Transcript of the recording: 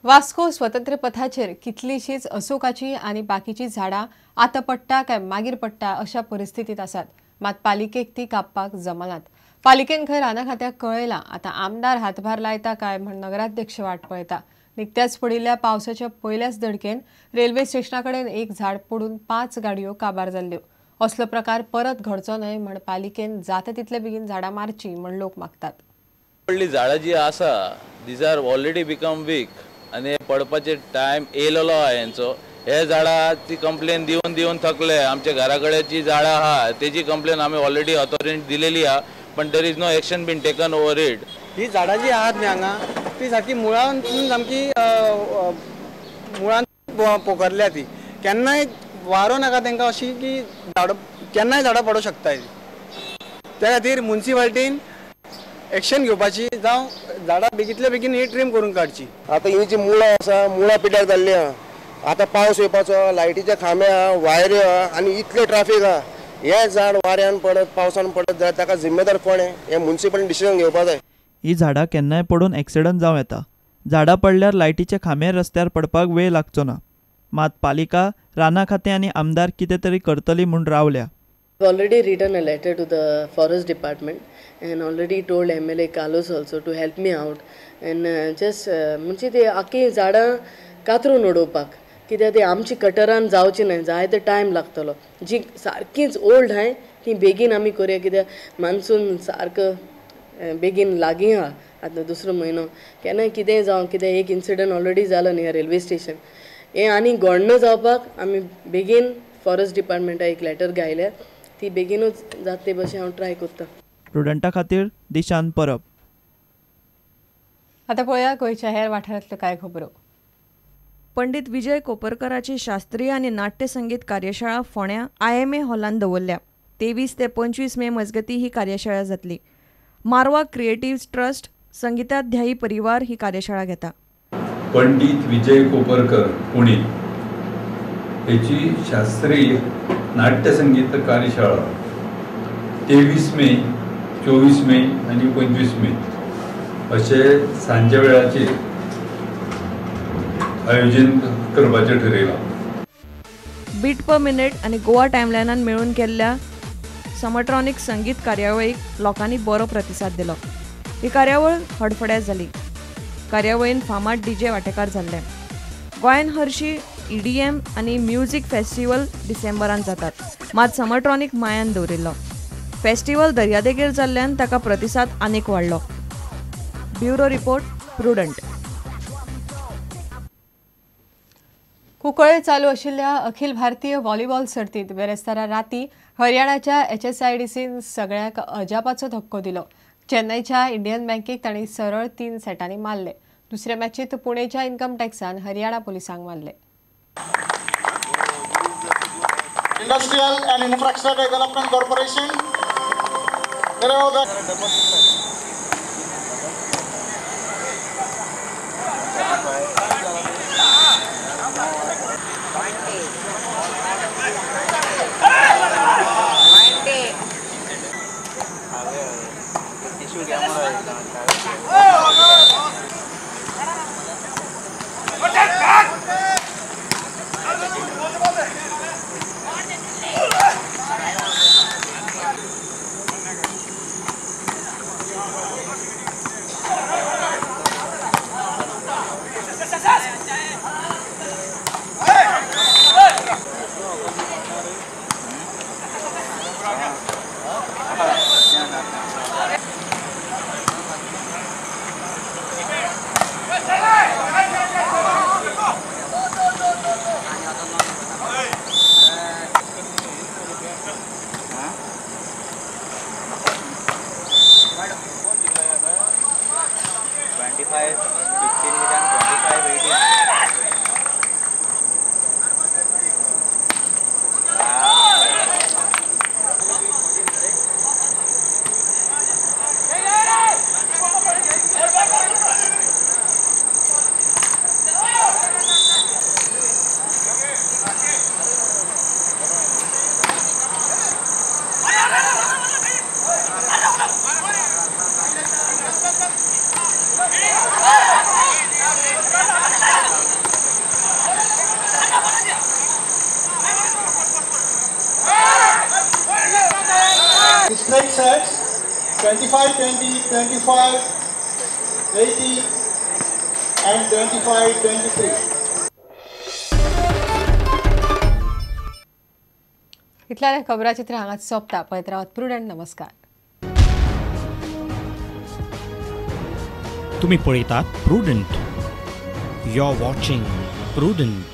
वास्को स्वतंत्र पथाचेर कितलीशीच अशोकाची आनी बाकीची झाडां आतां पडटा काय मागीर पडटा अशा परिस्थितीत आसात। मात पालिकेक ती कापपाक जमनात। पालिकेन खंय राना खात्याक कळयलां। आतां आमदार हातभार लायता काय म्हण नगराध्यक्ष वाट पळयता। निकत्याच पडिल्ल्या पावसाच्या पयल्याच दडकेन रेल्वे स्टेशना कडेन एक झाड पडून 5 गाडयो काबार जाल्ल्यो। असलो प्रकार परत घडचो न्हय म्हण पालिकेन जाता तितले बेगीन झाडां मारची म्हण लोक मागतात। पडली झाडां जी आसा these are already become weak आनी पडपाचे टायम येयलेलो आहा हेंचो। हे झाडां ती कंप्लेन दिवन दिवन थकले। आमच्या घरा कडेन जी झाडां आहा तेजी कंप्लेन आमी ऑलरेडी ऑथॉरिटी दिलेली आहा, पण there is no action been taken over it. ही झाडां जी आहात न्ही हांगा ती सारकी मुळांत सामकी मुळांत पोखरल्या ती। केन्नाय वारो नाका तांकां अशी की झाडां केन्नाय झाडां पडूंक शकता। त्या खातीर मुन्सिपाल्टीन एक्शन घेवपाची, जावं झाडां बेगीतल्या बेगीन ही ट्रीम करून काडची। आतां ही जी मुळां आसा मुळां पिड्यार जाल्ली आहा। आतां पावस येवपाचो, लायटीचे खांबे आहा, वायऱ्यो आहा आनी इतले ट्राफीक आहा। हे झाड वाऱ्यान पडत पावसान पडत जाल्यार ताका जिम्मेदार कोण हें मुन्सिपल डिसिजन घेवपा जाय। ही झाडां केन्नाय पडून एक्सिडंट जावं येता। झाडां पडल्यार लायटीचे खांबे रस्त्यार पडपाक वेळ लागचो ना। मात पालिका, राना खातें आनी आमदार कितें तरी करतली म्हूण रावल्या। I've already written a letter to the forest department and already told MLA Carlos also to help me out and just म्हणजे ते आखी झाडां कातरून उडोवपाक, कित्याक ते आमची कटरान जावची न्हय, जाय ते टायम लागतलो। जी सारकीच ओल्ड आहाय ती बेगीन आमी करुया, कित्याक मान्सून सारको बेगीन लागीं आहा। आतां दुसरो म्हयनो केन्नाय कितेंय जावं, कित्याक एक इन्सिडंट ऑलरेडी जालो न्ही रेल्वे स्टेशन, हें आनी घडना जावपाक आमी बेगीन फॉरेस्ट डिपार्टमेंटाक एक लेटर घायल्या, ती बेगीनूच जाता ते भशेन हांव ट्राय करता। प्रुडंटा खातीर दिशान परब। आतां पळोवया गोंयच्या हेर वाठारांतल्यो कांय खबरो। पंडित विजय कोपरकराची शास्त्रीय आनी नाट्य संगीत कार्यशाळा फोंड्या IMA हॉलान दवरल्या। 23 ते 25 मे मजगती ही कार्यशाळा जातली। मारवा क्रिएटिव्ह ट्रस्ट संगीताध्यायी परिवार ही कार्यशाळा घेता। पंडित विजय कोपरकर पुणे हेची शास्त्रीय नाट्यसंगीत कार्यशाळा 23 मे, 24 मे आनी 25 मे अशे सांजे वेळाचेर आयोजन करपाचें ठरयलां। बीट पर मिनिट आनी गोवा टायमलायनान मेळून केल्ल्या समट्रॉनिक संगीत कार्यावळीक लोकांनी बरो प्रतिसाद दिलो। ही कार्यावळ हडफड्यार जाली। कार्यावळीन फामाद डीजे वांटेकार जाल्ले। गोंयान हरशी EDM आनी म्युझिक फेस्टिवल डिसेंबरान जातात, मात समट्रॉनिक मायान दवरिल्लो। फेस्टिवल दर्यादेगेर जाल्ल्यान ताका प्रतिसाद आनीक वाडलो। Bureau report, Prudent. Cuncolim चालू आशिल्ल्या अखिल भारतीय व्हॉलीबॉल सर्तींत बेरेस्तारा राती हरियाणाच्या HSIDCन सगळ्यांक अजापाचो धक्को दिलो। चेन्नईच्या इंडियन बँकेक तांणी सरळ 3 सेटांनी मारले। दुसऱ्या मॅचीत पुणेच्या इन्कम टॅक्सान हरियाणा पोलिसांक मारले। Industrial and Infrastructure Development Corporation. In straight sets 25-20, 25-18 and 25-23. इतल्यान खबराचित्र हांगाच सोंपता. पळयत रावात प्रुडंट. नमस्कार. तुम्ही पळयतात Prudent. You are watching Prudent.